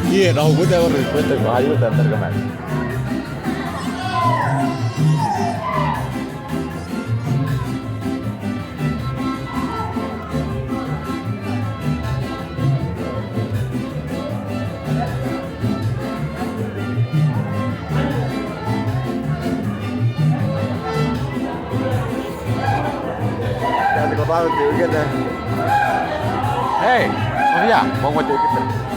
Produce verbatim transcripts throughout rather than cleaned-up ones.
Iya, no, buta ko respeto ko ayu ta terkama. Hey, Sofía, vamos a tener que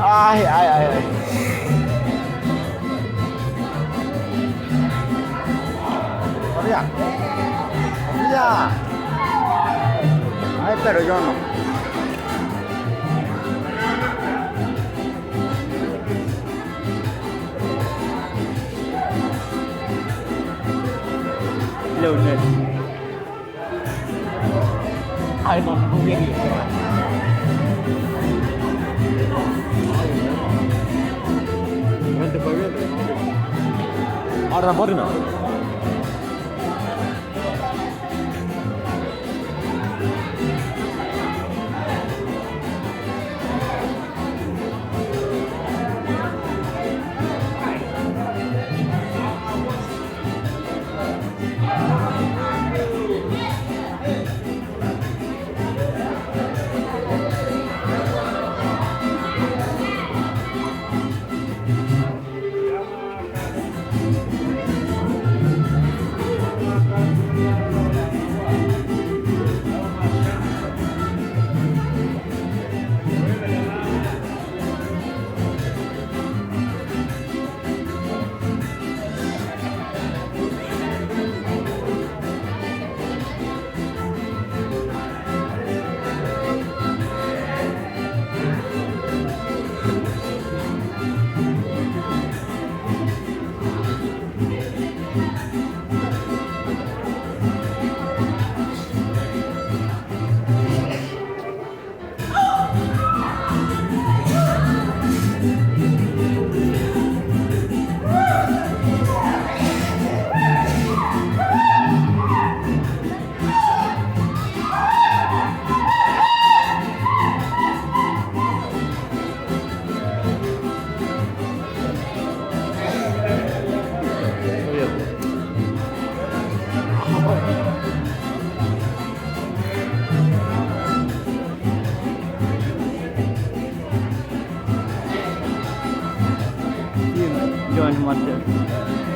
Ay, ay, ay, ay. María. María. Ay, pero yo no. Leonel. Ay, no, no, no, no. Ahora, ahora no. Join Marshall.